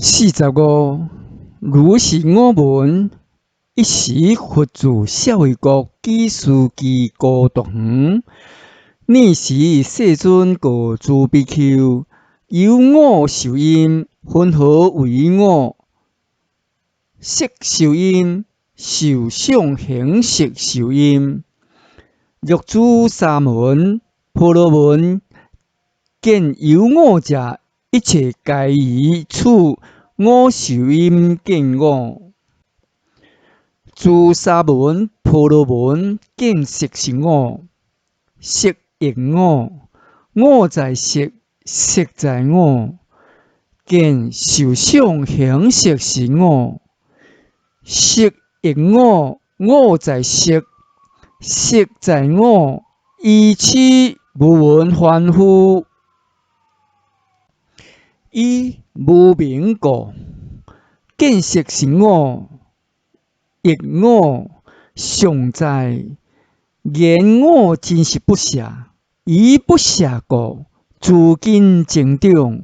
45，如是我聞。一時佛住舍衛國只須祇孤獨園。爾時世尊告諸比丘：有五受陰，雲何為五？色受陰，受想行識受陰。若諸沙門、婆羅門見有我者，一切皆於此五受陰見我。諸沙門、婆羅門見色是我，色亦我，我在色，色在我。見受想行識是我，色亦我，我在色，色在我。依此無聞凡夫，以無明故，見色是我，亦我，常在，言我真實不捨，以不捨故，諸根增長，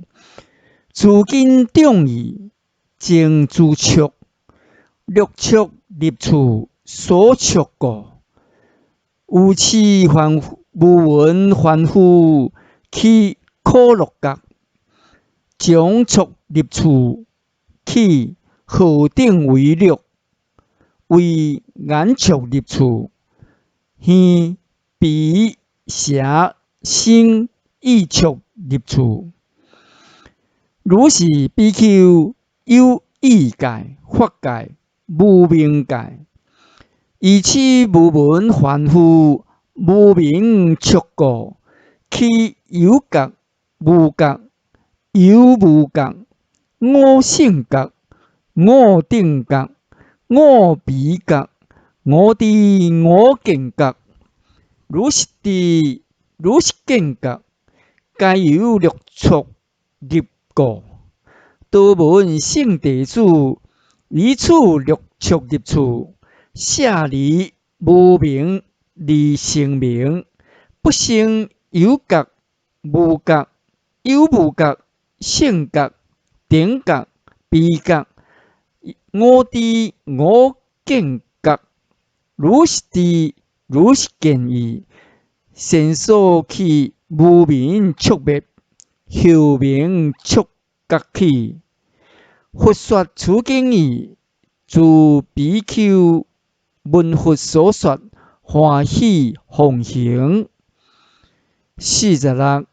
諸根長已，增諸觸，六觸入處所觸故。如此凡無聞凡夫起苦樂覺，將觸入處起何等為樂？為眼觸入處，耳、鼻、舌、身、意觸入處。如是比丘有欲界、法界、無明界。依此無聞凡夫無明觸故，起有覺、無覺、有無覺、五性覺、五頂覺、五鼻覺、五知五見覺。如是知，如是見覺，皆由六觸入故。多聞聖弟子於此六觸入處，捨離無明而生明，不生有覺、無覺、有無覺、性覺、頂覺、鼻覺、五知五見覺。如是知，如是見已，先所起無明觸滅，後明觸覺起。佛說此經已，諸比丘聞佛所說，歡喜奉行。46，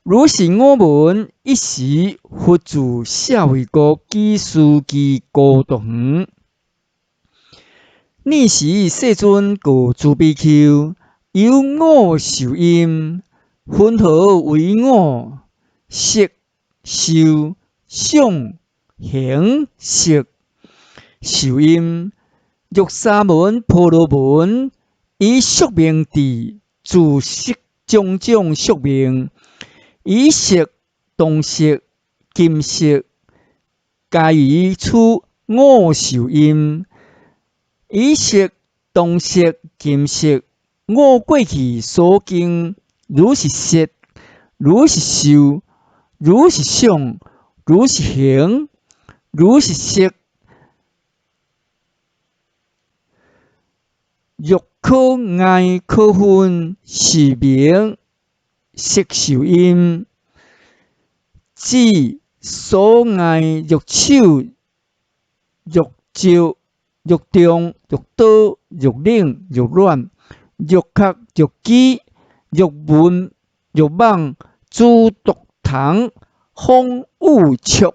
如是我聞。一時佛住舍衛國只須祇孤獨園。爾時世尊告諸比丘：有五受陰，雲何為五？色、受、想、行、識受陰。若沙門、婆羅門以宿命智住色種種宿命，以色、動色、金色，皆於此五受陰。以色、動色、金色，我過去所經，如是色，如是受，如是想，如是行，如是識。若可愛可恨，是名色受陰。指所愛欲手、欲照、欲重、欲刀、欲冷、欲軟、欲渴、欲飢、欲聞、欲蠓、諸毒蟲、風雨觸，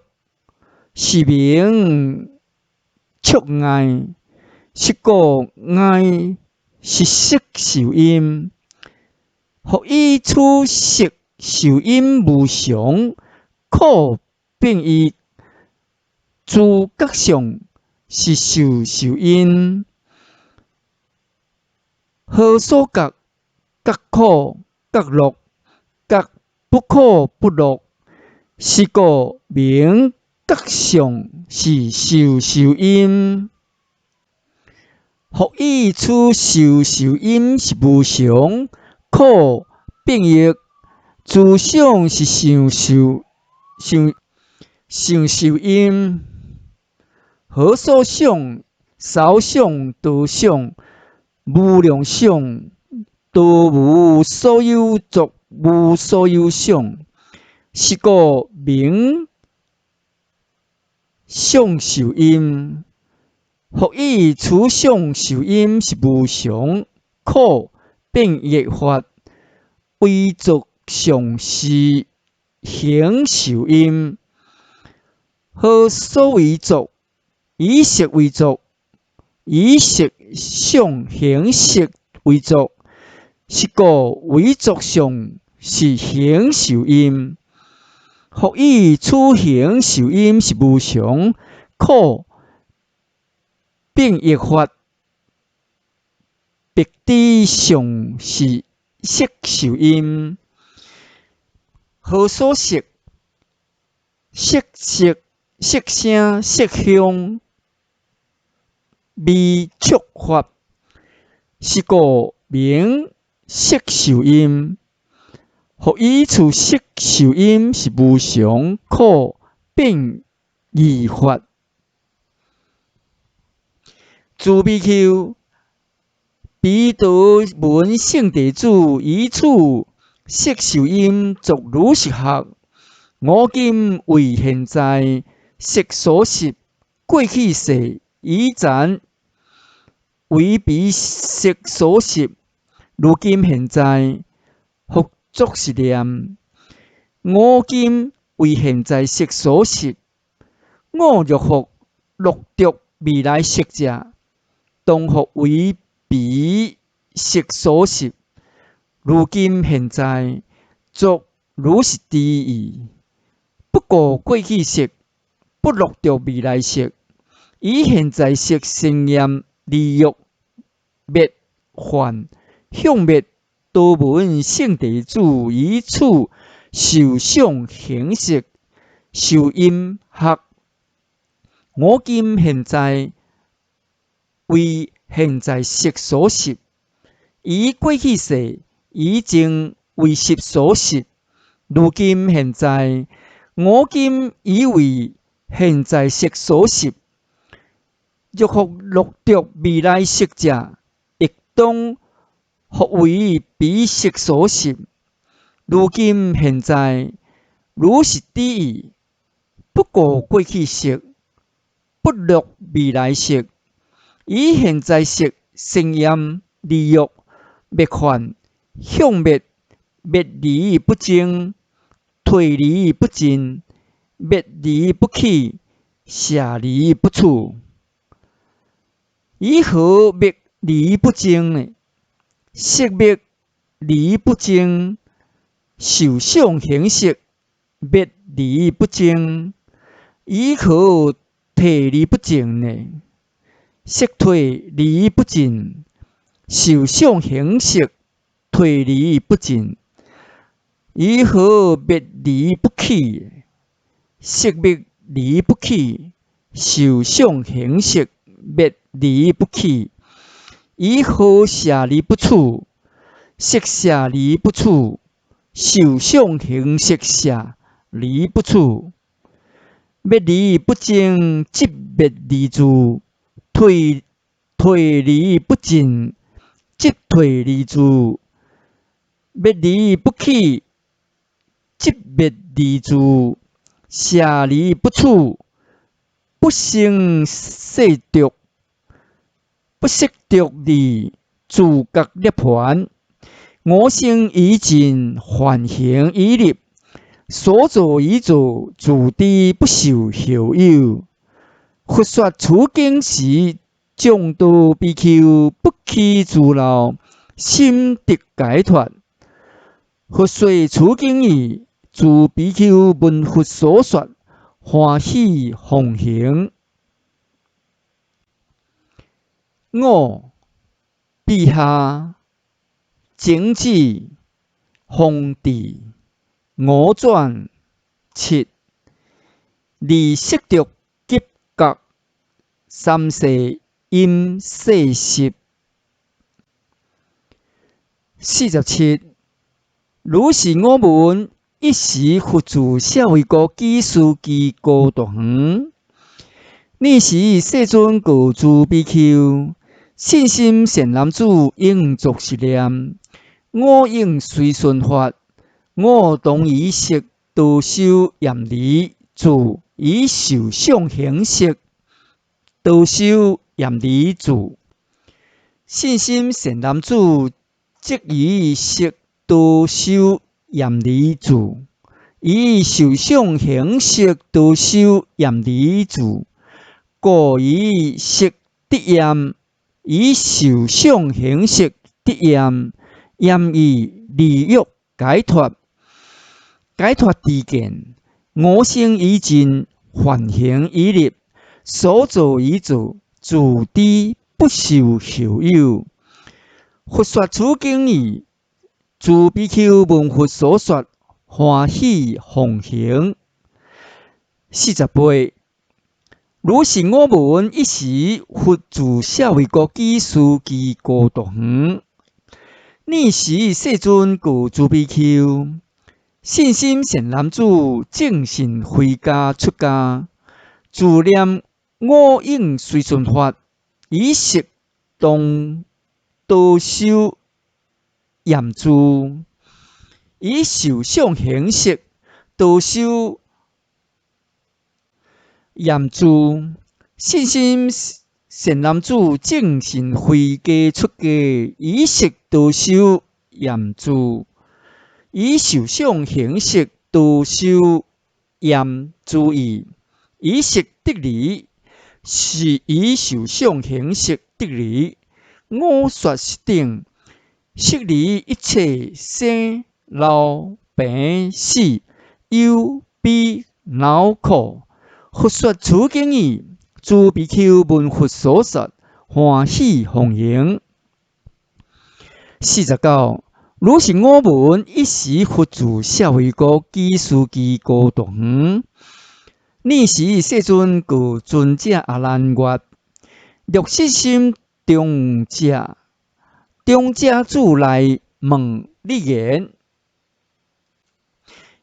是名觸愛。是故愛是色受陰，復以此色受陰無常，苦變異，諸覺相是受受陰。何所覺？覺苦、覺樂、覺不苦不樂，是故名覺相是受受陰。復以此受受陰是無常、苦、變異，諸想是想受想。想受陰，何所想？少想、多想、無量想，多無所有作，無所有想，是故名想受陰。復以此想受陰是無常、苦、變異法，唯作相是行受陰。何所謂作？以色為作，以色想行識為作，是故唯作相是行受陰。復以此行受陰是無常、苦、變異法，彼知相是色受陰。何所色？色色、色聲、色香、味觸法，是故名色受陰。復以此色受陰是無常、苦、變異法。諸比丘，彼多聞聖弟子以此色受陰作如是學。我今為現在色所攝，過去世以前為彼色所攝，如今現在復作是念：我今為現在色所攝，我若復樂著未來色者，當復為彼色所攝。如今現在作如是知義，不顧過去色，不樂著未來色，以現在色生念離欲滅煩向滅。多聞聖弟子以此受想行識受陰學。我今現在為現在色所攝，以過去世以前為色所攝。如今現在，我今已為現在色所攝。若復樂著未來色者，亦當復為彼色所攝。如今現在，如是知義，不顧過去色，不樂未來色，以現在色生念離欲滅煩向滅，滅而不增，退而不進，滅而不起，捨而不取。以何滅而不增呢？色滅而不增，受想行識滅而不增。以何退而不進呢？色退而不進，受想行識退而不進。以何滅而不起？色滅而不起，受想行識滅而不起。以何捨而不取？色捨而不取，受想行識捨而不取。滅而不增，即滅而住；退而不進，即退而住。滅而不起，即滅而住；捨而不取，不生世濁，不識濁而自覺涅槃。我生已盡，梵行已立，所造已造，自知不受後有。佛說此經時，眾多比丘不起自惱，心得解脫。佛說此經已，諸比丘聞佛所說，歡喜奉行。五、陛下、整治、封地、五轉、七、離色著急覺、三世陰世十。47，如是我聞，一時佛住舍衛國只須祇孤獨園。爾時世尊告諸比丘：信心善男子應作是念：五蘊隨順法，我當以色多修厭離住，以受想行識多修厭離住。信心善男子，即以色多修厭離住，以受想行識多修厭離住，故以色得厭，以受想行識得厭，厭已離欲解脫，解脫知見，惡行已盡，梵行已立，所造已造，自知不受後有。佛說此經已，諸比丘聞佛所說，歡喜奉行。48。如是我聞，一時佛住舍衛國只須祇孤獨園。爾時世尊告諸比丘：信心善男子，正信非家出家，自念五蘊隨順法，以色當多修厭住，以受想行識多修厭住。信心善男子，正信非家出家，以色多修厭住，以受想行識多修厭住已，以色得離，是以受想行識得離。我說是等，悉離一切生老病死憂悲惱苦。佛說此經已，諸比丘聞佛所說，歡喜奉行。49，如是我聞，一時佛住舍衛國只須祇孤獨園。爾時世尊告尊者阿難曰：若信心長者，長者子來問你言：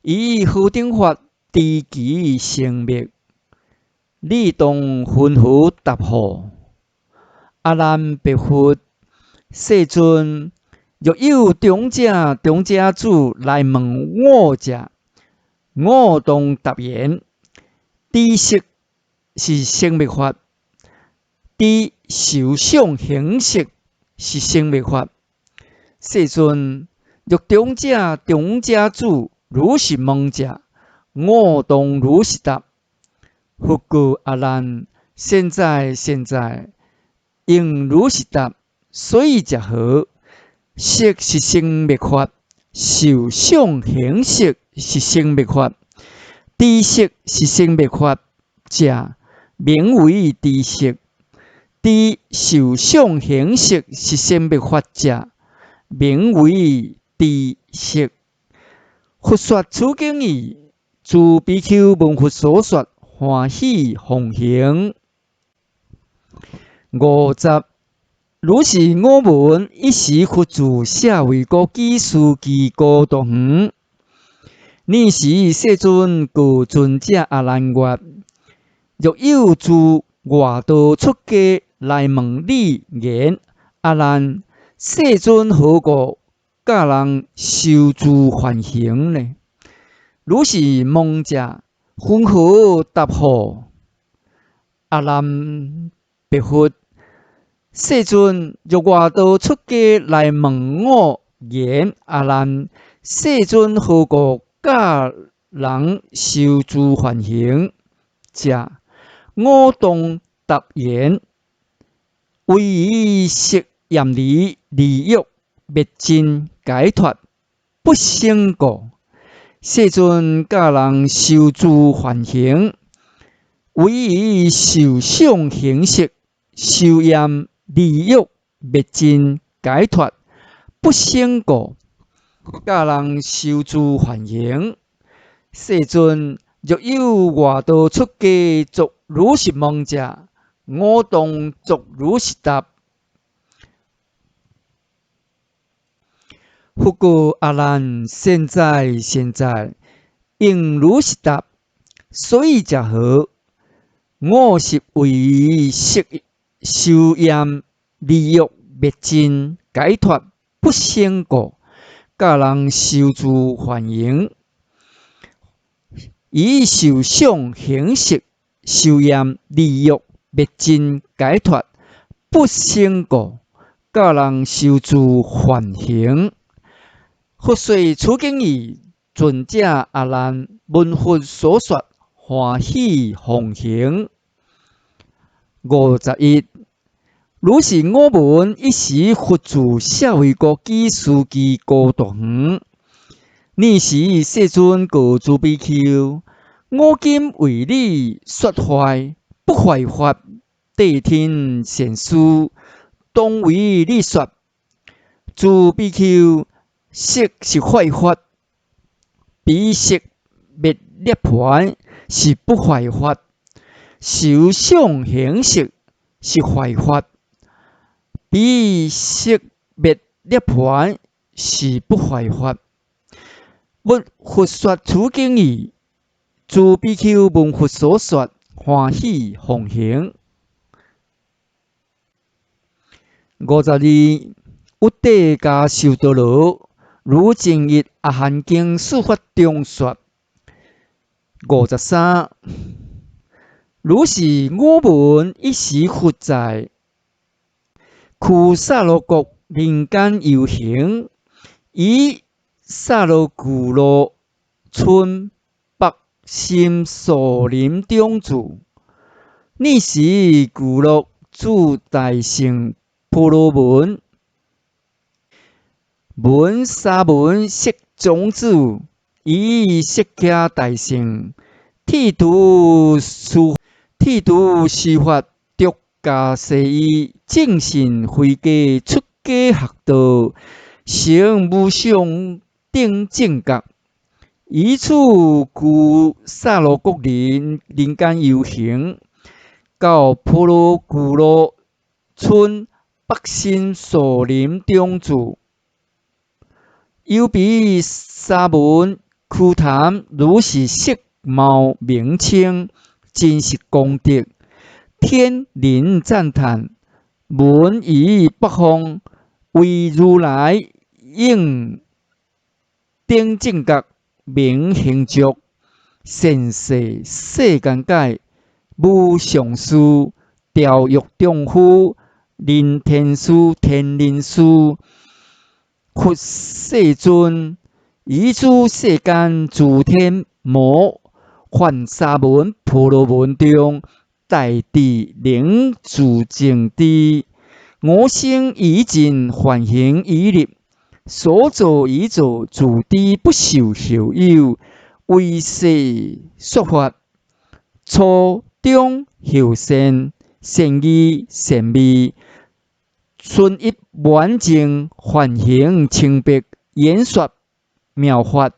以何等法知其生滅？你當云何答復？阿難白佛：世尊，若有長者、長者子來問我者，我當答言：知色是生滅法，知受想行識是生滅法。世尊，若長者、長者子如是問者，我當如是答。佛告阿難：善哉善哉，應如是答。所以者何？色是生滅法，受想行識是生滅法。知色是生滅法者，名為知色；知受想行識是生滅法者，名為知識。佛說此經已，諸比丘聞佛所說，歡喜奉行。50，如是我聞，一時佛住舍衛國只須祇孤獨園。爾時世尊告尊者阿難曰：若有諸外道出家來問你言：阿難，世尊何故教人修諸梵行呢？如是問者，云何答復？阿難白佛：世尊，若外道出家來問我言：阿難，世尊何故教人修諸梵行者？我當答言：唯以色厭離、離欲、滅盡、解脫，不生故。世尊教人修諸梵行，唯以受想行識修厭離欲、滅盡、解脫，不生故。教人修諸梵行。世尊，若有外道出家作如是問者，我當作如是答。佛告阿難：善哉善哉，應如是答，所以者何？我是為色修厭離欲滅盡解脫不生故，教人修諸梵行，以受想行識修厭離欲滅盡解脫不生故，教人修諸梵行。佛說此經已，尊者阿難聞佛所說，歡喜奉行。51，如是我聞，一時佛住舍衛國只須祇孤獨園。爾時世尊告諸比丘：我今為你說壞不壞法，諦聽善思，當為你說。諸比丘，色是壞法，彼色滅涅槃是不壞法，受想行識是壞法，彼識滅涅槃是不壞法。勿佛說此經已，諸比丘聞佛所說，歡喜奉行。52，ウ帝迦修多羅，如前日阿含經四法中說。53，如是我聞，一時佛在拘薩羅國人間遊行，於薩羅俱盧村北深樹林中住。爾時俱盧諸大姓婆羅門聞沙門釋種子，以釋迦大乘，剃度剃度須髮，著袈裟衣，正信非假，出家學道，成無上等正覺。於此拘薩羅國人人間遊行，到婆羅俱盧村北深樹林中住。優毗沙門瞿曇如是色貌名稱，真實功德，天人讚歎，聞於北方，為如來應等正覺明行足，善逝世間解，無上士，調御丈夫，人天師、天人師，佛世尊，於諸世間諸天魔梵沙門婆羅門中，大智能自證知，我生已盡，梵行已立，所造已造，自知不受後有，為世說法，初中後善，善義善味，純一滿淨，梵行清白，演說妙法，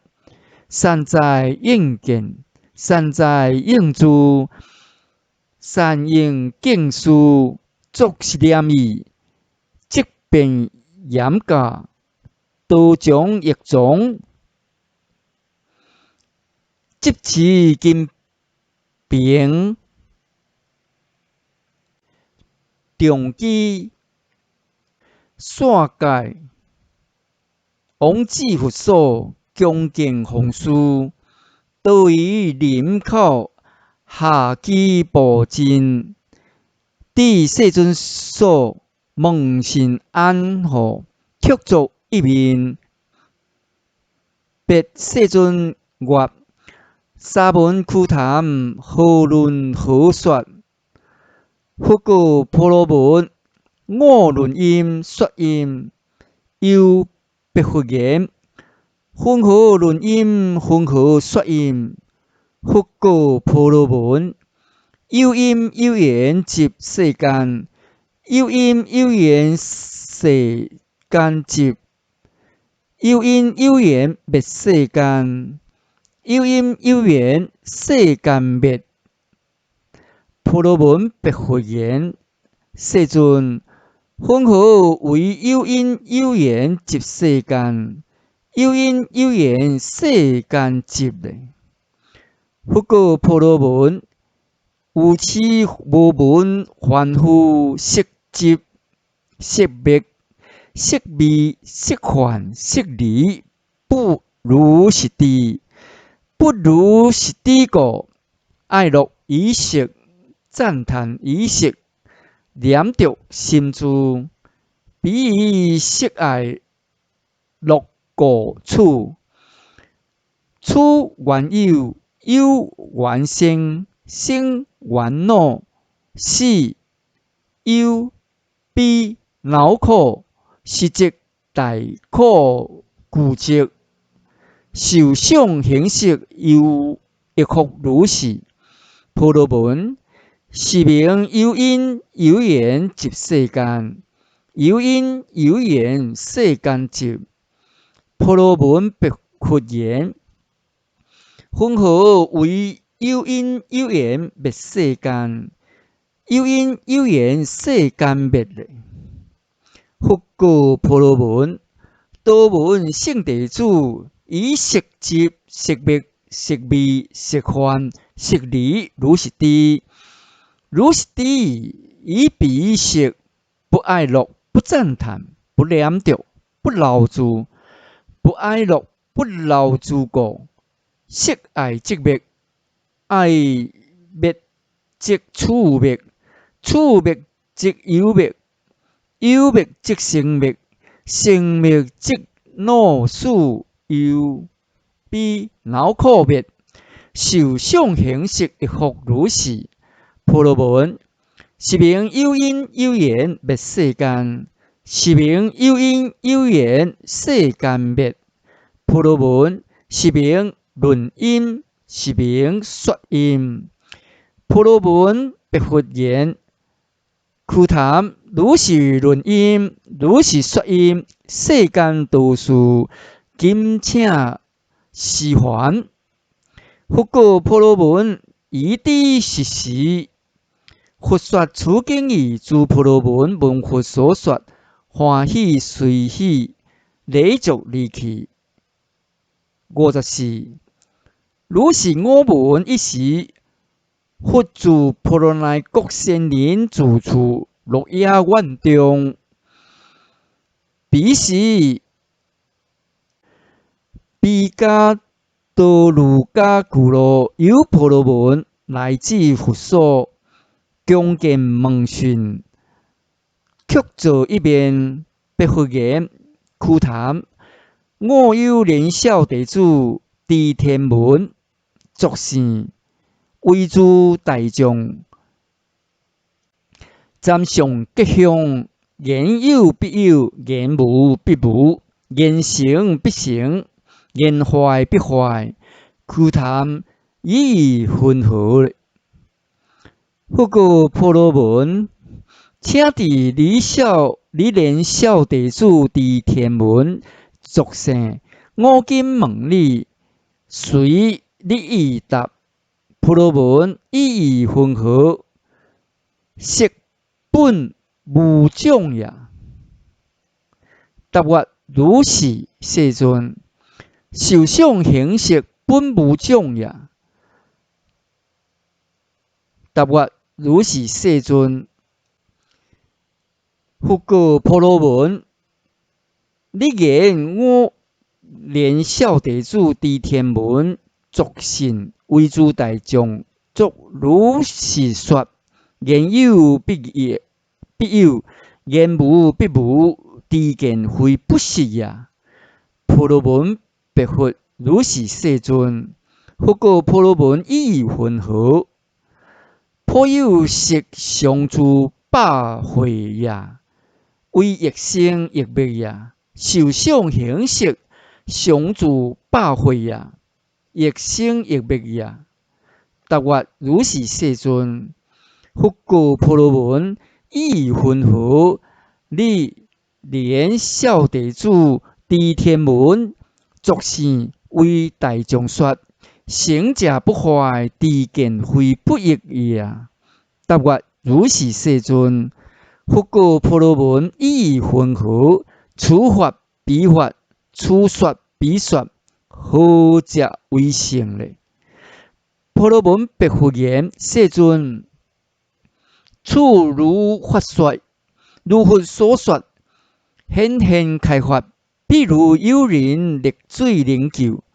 善哉應見，善哉應知，善應敬事，作是念已，即便嚴教，道場易從，執持金瓶，重機散界，往至佛所，恭敬奉事，倒於林口下機布陣，至世尊所，問訊安好，卻坐一面，白世尊曰：沙門瞿曇，何論何說？佛告婆羅門：我論音說音，又白佛言：雲何論音？雲何說音？佛告婆羅門：有音有緣集世間，有音有緣世間集，有因有緣滅世間，有因有緣世間滅。婆羅門白佛言：世尊，雲何為有因有緣集世間？有因有緣世間集呢？佛告婆羅門：由此無聞凡夫色集、色滅、色味、色幻、色離，不如是知。不如是知故，愛樂以色，讚歎以色，念著心住，彼以色愛樂故取，取緣有，有緣生，生緣老，死，憂，悲，惱苦，是則大苦聚積。受想行識猶亦復如是。婆羅門，是名有因有緣集世間，有因有緣世間集。婆羅門白佛言：雲何為有因有緣滅世間？有因有緣世間滅咧？佛告婆羅門：多聞聖弟子，以色集、色滅、色味、色幻、色離，如是知。如是知，以彼色不愛樂、不讚歎、不念著、不留住、不愛樂、不留住故，色愛即滅，愛滅即取滅，取滅即有滅，有滅即生滅，生滅即老死憂悲惱苦滅。受想行識亦復如是。婆羅門，是名有因有緣滅世間，是名有因有緣世間滅。婆羅門，是名論音，是名說音。婆羅門白佛言：瞿曇，如是論音，如是說音，世間道事，今請思凡。佛告婆羅門：以知是時，佛說此經已，諸婆羅門聞佛所說，歡喜隨喜，禮足而去。54，如是我聞一時，佛住波羅奈國仙人住處鹿野苑中。彼時，毗迦多盧迦俱羅有婆羅門來至佛所，恭敬問訊，曲坐一面，白佛言：瞿曇，我有年少弟子，知天文，作善，為諸大眾，占相吉凶，言有必有，言無必無，言成必成，言壞必壞。瞿曇，意欲雲何？佛告婆羅門：請知你年少弟子知天文，作善。我今問你，隨你意答。婆羅門，意欲雲何？色本無種也。答曰：如是，世尊。受想行識本無種也。答曰：如是，世尊。佛告婆羅門：你言我年少弟子知天文，作善，為諸大眾作如是說，言有必有，言無必無，知見非不實也。婆羅門白佛：如是，世尊。佛告婆羅門：意欲雲何？頗有色常住百會也，為亦生亦滅也。受想行識常住百會也，亦生亦滅也。答曰：如是，世尊。佛告婆羅門：意欲雲何？你年少弟子知天文，作善，為大眾說，成者不壞，知見非不異也。答曰：如是，世尊。佛告婆羅門：意欲雲何？此法彼法，此說彼說，何者為勝呢？婆婆羅門白佛言：世尊，此如法說，如佛所說，顯現開發。譬如有人溺水靈救，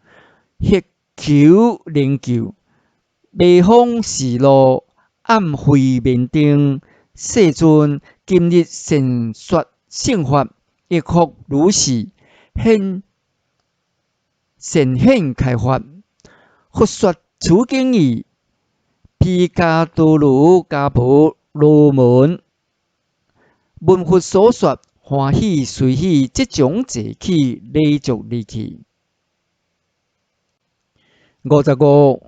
或求靈救，迷風視路，暗晦面定。世尊，今日善說聖法，亦復如是，顯善現開發。佛說此經已，毗迦多羅迦婆羅門聞佛所說，歡喜隨喜，即將坐起，禮足離去。55，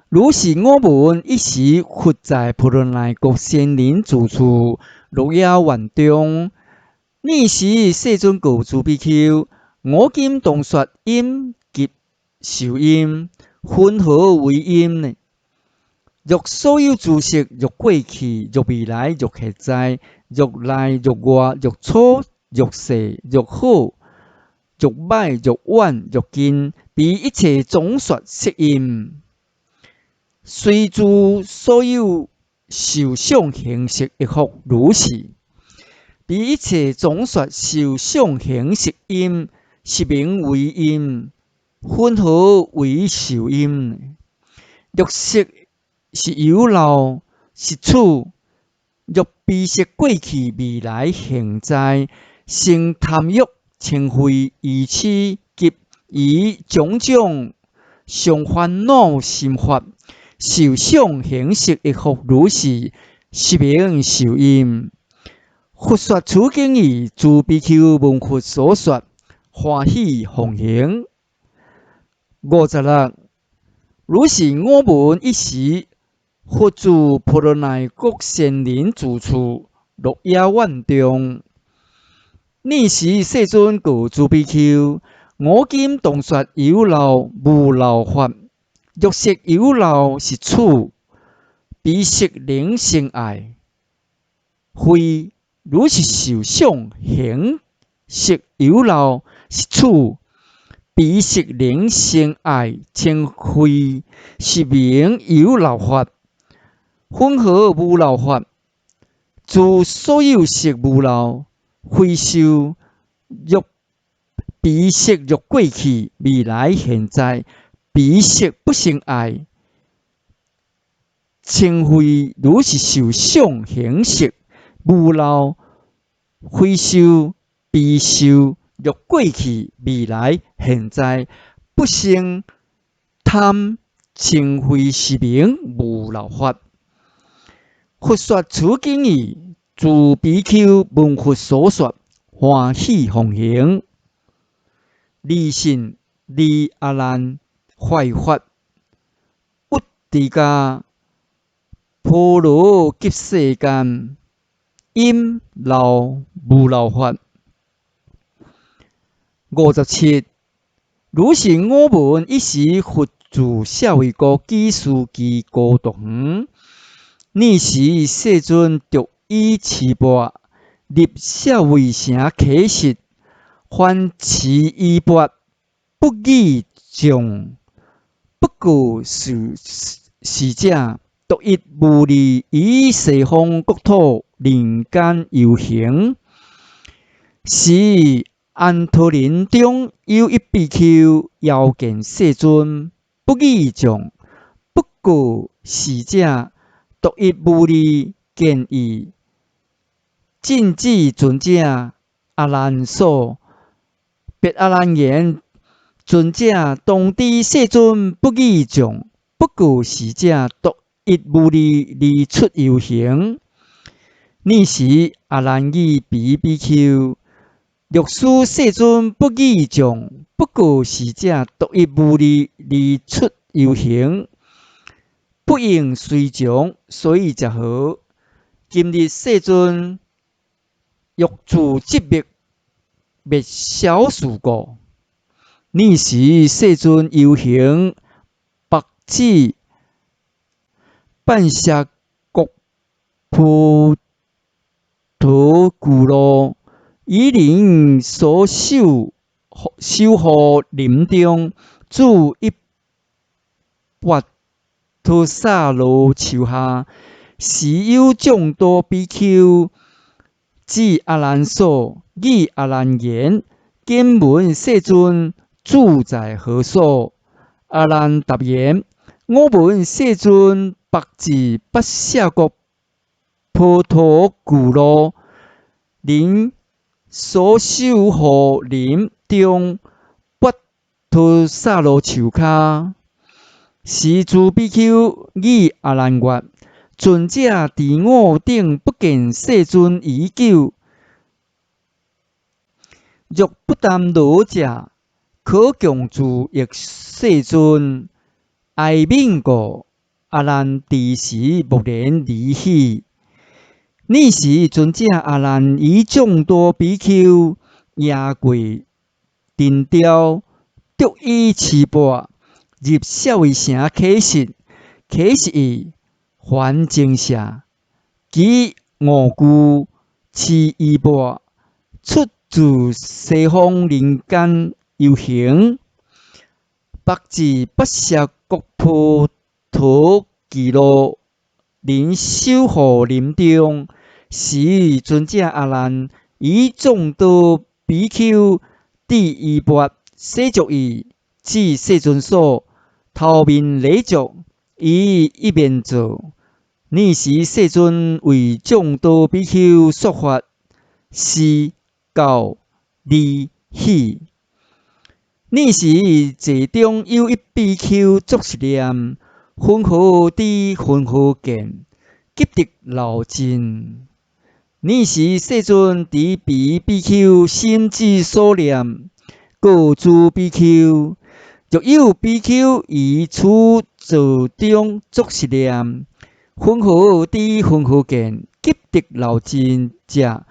如是我聞，一時佛在波羅奈國仙林住處鹿野苑中。爾時世尊告諸比丘：我今當說陰及受陰，雲何為陰呢？若所有諸色，若過去，若未來，若現在，若內，若外，若粗，若細，若好，若歹，若遠，若近，彼一切總說色陰。隨諸所有受想行識，亦復如是。彼一切總說受想行識陰，是名為陰。雲何為受陰？若色是有漏，是處；若彼色過去、未來、現在，生貪欲、嗔恚、愚癡及餘種種常煩惱心法，受想行識亦復如是，是名受陰。佛說此經已，諸比丘聞佛所說，歡喜奉行。56，如是我聞，一時，佛住波羅奈國仙林住處鹿野苑中。爾時世尊告諸比丘：我今當說有漏無漏法。若色有漏是處，彼色能生愛；非如是受想行識有漏是處，彼色能生愛稱非，是名有漏法。雲何無漏法？諸所有色無漏，非受。若彼色若過去、未來、現在，彼色不生愛，稱非如是受想行識無漏，非受，彼受若過去、未來、現在，不生貪，稱非是名無漏法。佛說此經已，諸比丘聞佛所說，歡喜奉行。二信二阿難壞法，毓直伽婆羅及世間陰漏無漏法。57，如是我聞，一時佛住舍衛國只須祇孤獨園。爾時世尊著衣持缽，入舍衛城乞食，凡持衣缽，不議眾，不告侍者，獨一無二，於西方國土人間遊行。時安陀林中有一比丘，遙見世尊，不議眾，不告侍者，獨一無二，見已，進至尊者阿難所，白阿難言：尊者，當知世尊不議眾，不告侍者，獨一無二而出遊行。爾時阿難語彼比丘：若斯世尊不議眾，不告侍者，獨一無二而出遊行，不應隨從，所以者何？今日世尊欲自寂滅，滅消事故。爾時世尊遊行白子半闍國菩陀俱盧，於人所守護林中，住一跋陀薩羅樹下，時有眾多比丘至阿難所，語阿難言：敢問世尊，住在何所？阿難答言：我聞世尊北至跋涉國婆陀俱盧，林所守護林中跋陀薩羅樹跤。時諸比丘語阿難曰：尊者知我等不見世尊已久，若不耽羅者，可共住謁世尊。哀憫故，阿難知時默然而喜。爾時尊者阿難與眾多比丘夜跪燈雕，著衣持缽，入舍衛城乞食，乞食已，還精舍，舉五具，持衣缽，出自西方人間遊行，北至跋涉國婆陀俱盧，林守護林中。時尊者阿難與眾多比丘持衣缽，洗足已，至世尊所，頭面禮足，於一面坐。爾時世尊為眾多比丘說法，示教利喜。爾時座中有一比丘作是念：雲何知，雲何見，急得漏盡。爾時世尊知彼比丘心之所念，告諸比丘：若有比丘於此座中作是念：雲何知，雲何見，急得漏盡者，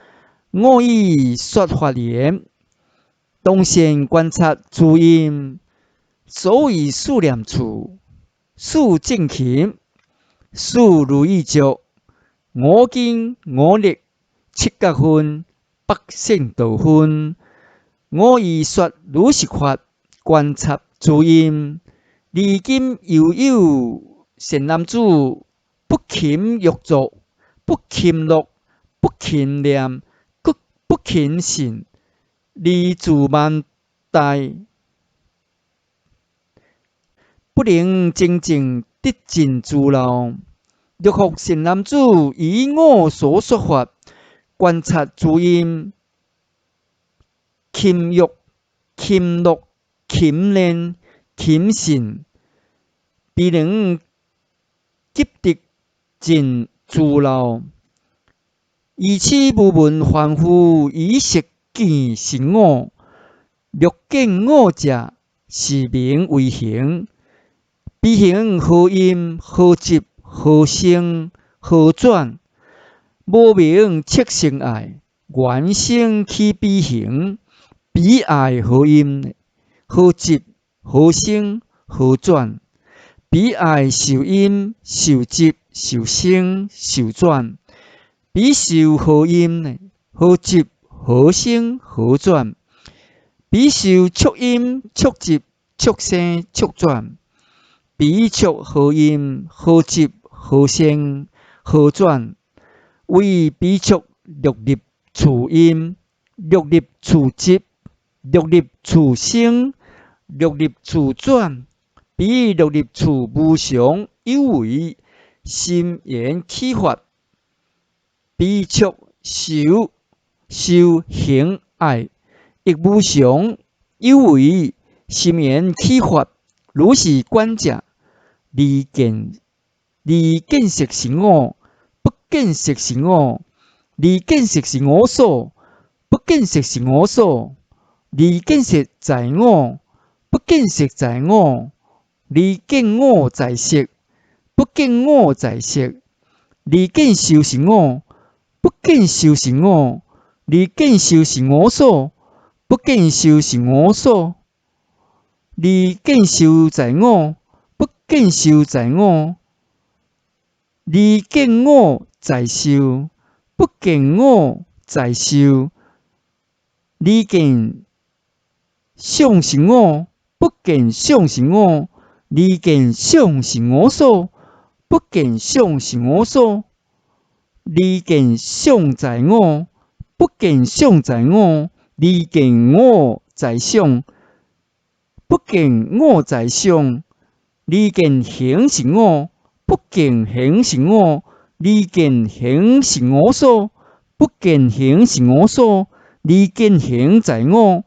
我已說法言：當先觀察諸陰，所謂四念處、四正勤、四如意足、五根、五力、七覺分、八聖道分。我已說如是法，觀察諸陰。而今猶有善男子，不勤欲作，不勤樂，不勤念，不勤信，而自慢大，不能精進得盡諸漏。若復善男子以我所說法，觀察諸陰，勤欲、勤樂、勤念、勤信，彼能急得盡諸漏。如此無聞凡夫以色見是我，若見我者，是名為行。彼行何陰何集何生何轉？無明色成愛，緣生起彼行。彼愛何陰何集何生何轉？彼愛受陰受集受生受轉。彼受何陰何集何生何轉？彼受觸陰觸集觸生觸轉。彼觸何陰何集何生何轉？為彼觸六入處陰、六入處集、六入處生、六入處轉。彼六入處無常有為心緣起法。彼觸受受行愛，亦無常有為心緣起法。如是觀者，離見離見色是我，不見色是我；離見色是我所，不見色是我所；離見色在我，不見色在我；離見我在色，不見我在色；離見受是我，不見受是我；離見受是我所，不見受是我所；離見受在我，不見受在我；離見我在受，不見我在受；離見想是我，不見想是我；離見想是我所，不見想是我所，離見想在我；不見想在我，離見我在想；不見我在想，離見行是我；不見行是我，離見行是我所；不見行是我所，離見行在我；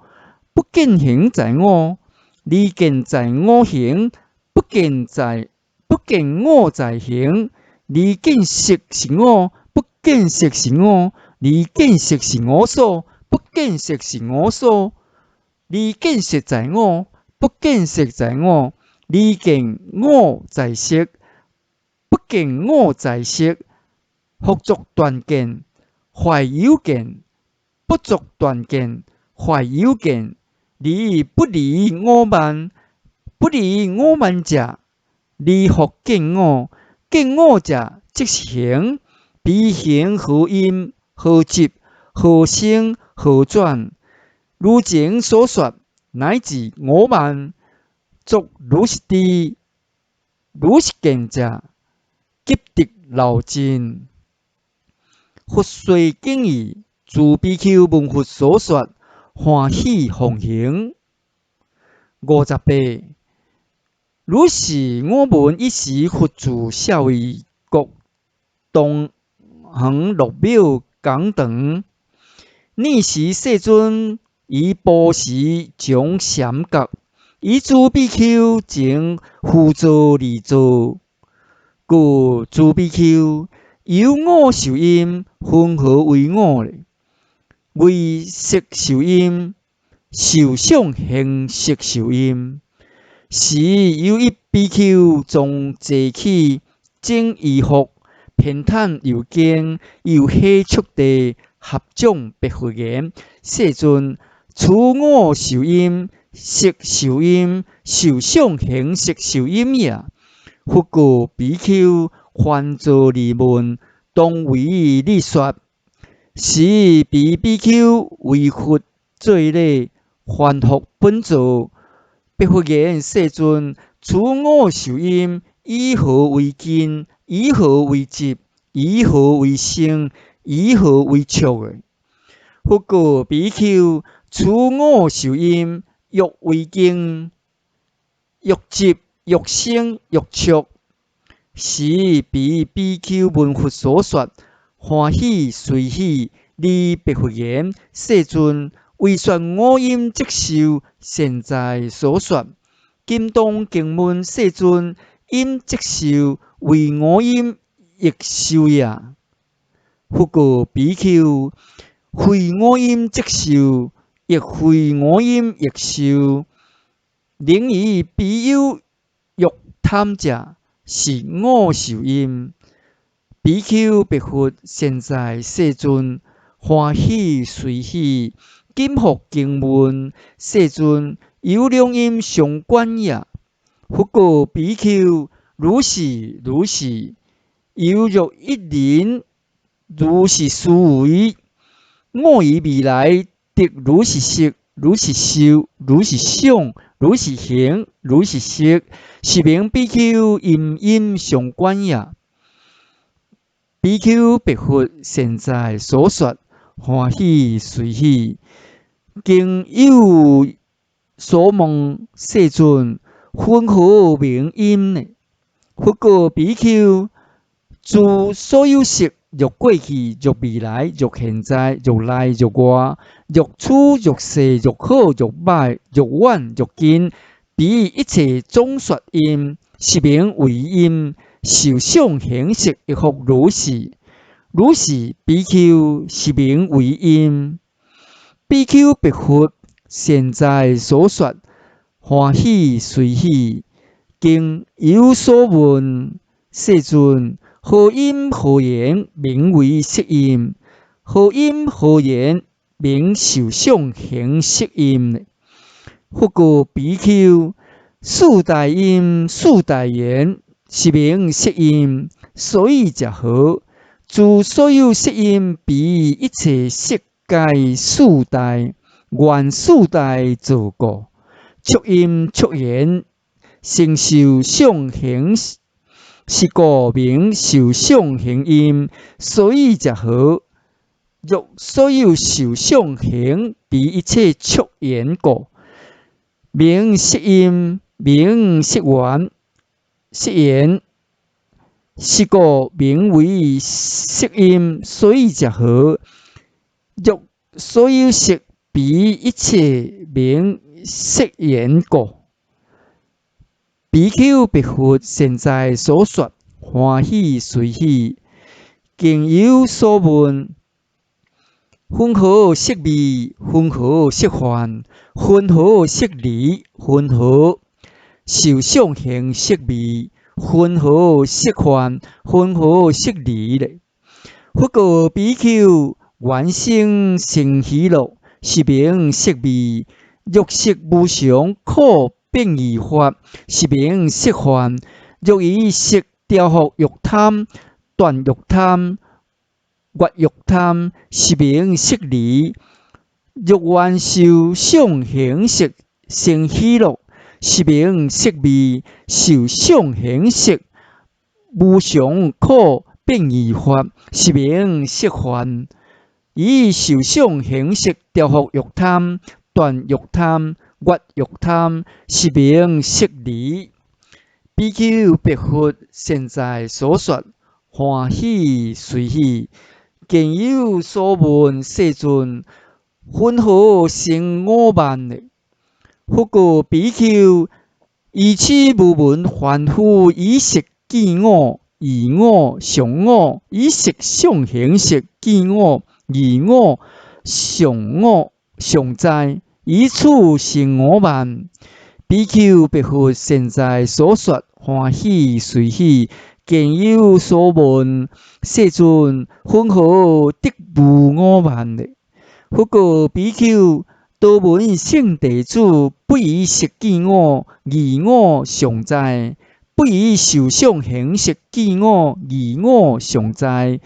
不見行在我，離見在我行；不見在不見我在行，離見色是我；不見色是我，離見色是我所；不見色是我所，離見色在我；不見色在我，離見我在色；不見我在色。復作斷見，壞有見；不作斷見，壞有見。離不離我慢，不離我慢者，離復見我；見我者，即是行。彼行何因？何集？何生？何轉？如前所說，乃至我慢，作如是知、如是見者，急得漏盡。佛說經義，諸比丘聞佛所說，歡喜奉行。58，如是我聞，爾時佛住舍衛國東園樂廟講堂。爾時世尊於晡時將禪覺，與諸比丘前敷座而坐。故諸比丘，由五受陰，雲何為五咧？為色受陰、受想行識受陰。時有一比丘從坐起，整衣服，偏袒右肩，右膝觸地，合掌白佛言：世尊，此五受陰，色受陰、受想行識受陰也。佛告比丘：凡造而問，當為你說。時彼比丘為佛作禮，還復本座。白佛言：世尊，此五受陰，以何為根？以何為集？以何為生？以何為觸？佛告比丘：此五受陰，欲為根，欲集，欲生，欲觸。時彼比丘聞佛所說，歡喜隨喜，而白佛言：世尊，為說五陰即受，善哉所說。今當敬問世尊：陰即受，為五陰亦受耶？佛告比丘：非五陰即受，亦非五陰亦受。能於彼有欲貪者，是五受陰。比丘白佛：善哉世尊，歡喜隨喜。今復敬問世尊：有兩陰相關耶？佛告比丘：如是如是。猶若一人如是思維：我於未來得如是色、如是受、如是想、如是行、如是識，是名比丘陰陰相關也。比丘白佛：善哉所說，歡喜隨喜。今有所問世尊：雲何名陰呢？佛告比丘：諸所有色，若過去，若未來，若現在，若內，若外，若粗，若細，若好，若歹，若遠，若近，彼一切總說陰，是名為陰。受想行識亦復如是。如是比丘，是名為陰。比丘白佛：善哉所說，歡喜隨喜。今有所問，世尊，何因何緣名為色陰？何因何緣名受想行識陰？佛告比丘：四大因，四大緣，是名色陰。所以者何？諸所有色陰，彼一切色界四大，緣四大造故，觸因觸緣，成受想行。是故名受想行陰，所以者何？若所有受想行，彼一切觸緣故，名色陰，名色緣，色緣，是故名為色陰。所以者何？若所有色，彼一切名色緣故。比丘白佛現在所說，歡喜隨喜，經有所問：雲何色味？雲何色幻？雲何色離？雲何受想行識味？雲何色幻？雲何色離咧？佛告比丘：緣生生喜樂，是名色味。若色無常苦變異法，是名色幻。若以色調伏欲貪、斷欲貪、越欲貪，是名色離。若緣受想行識生喜樂，是名色味。受想行識無常苦變異法，是名色幻。以受想行識調伏欲貪、斷欲貪、越欲貪，是名色離。比丘白佛現在所說，歡喜隨喜，見有所問，世尊，雲何生我慢呢？佛告比丘：愚癡無聞凡夫以色見我、疑我、常我，以色想行識見我、疑我、常我、常在，以此生我慢。比丘白佛現在所說，歡喜隨喜，見有所問，世尊，雲何得無我慢呢？佛告比丘：多聞聖弟子，不以色見我、疑我、常在；不以受想行識見我、疑我、常在。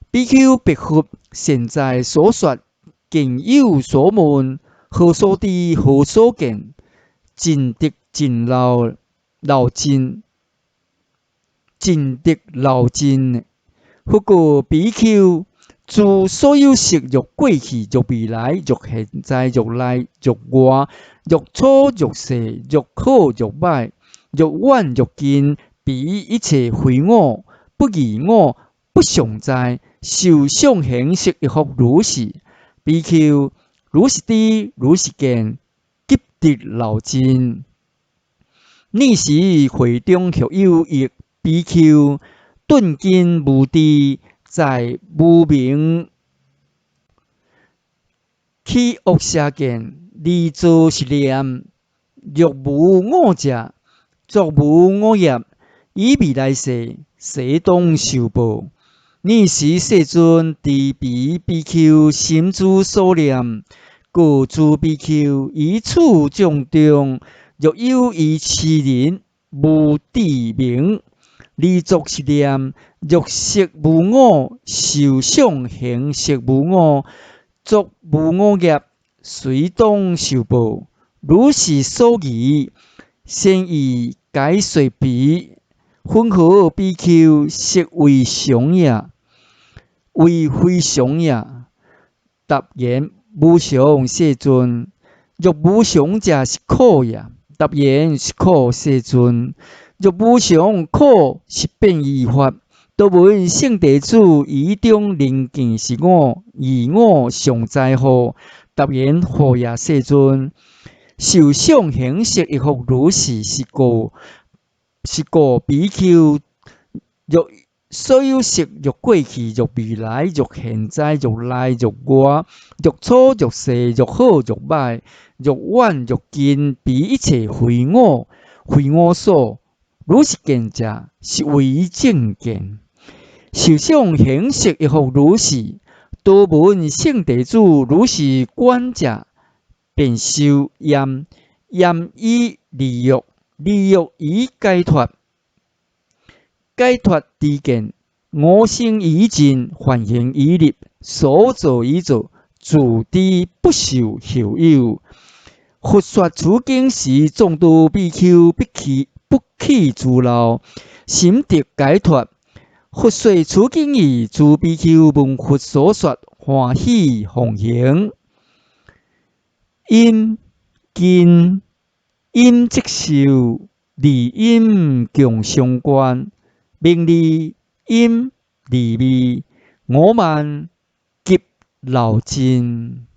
比丘白佛現在所說，見有所問，何所知？何所見？盡得盡漏漏盡，盡得漏盡。佛告比丘：諸所有色，若過去，若未來，若現在，若內，若外，若粗若細，若好若歹，若遠若近，彼一切非我，不異我，不常在，受想行識亦復如是。比丘，如是知，如是見，即得漏盡。爾時會中復有一比丘，鈍根無智，在無明起惡邪見，而造是念：若無我者，作無我業，於未來世，誓當受報。爾時世尊知彼比丘心之所念，告諸比丘：於此眾中，若有愚癡人無智明，而作是念：若色無我，受想行識無我，作無我業，隨當受報。如是所疑，先欲解說彼。雲何比丘色為常耶？為非常耶？答言：無常，世尊。若無常者，是苦耶？答言：是苦，世尊。若無常苦是變異法。多聞聖弟子於中能見是我、異我常在乎？答言：何也，世尊。受想行識亦復如是，是故比丘，若所有色，若過去，若未來，若現在，若內，若外，若粗若細，若好若歹，若遠若近，彼一切非我，非我所。如是見者，是為正見。受想行識亦復如是。多聞聖弟子如是觀者，便修厭，厭以離欲，離欲以解脫，解脫知見，惡行已盡，梵行已立，所造已造，自知不受後有。佛說此經時，眾多比丘不起不棄諸漏，心得解脫。佛說此經已，諸比丘聞佛所說，歡喜奉行。音近音則壽，二音共相關，名利音利味，我慢及漏盡。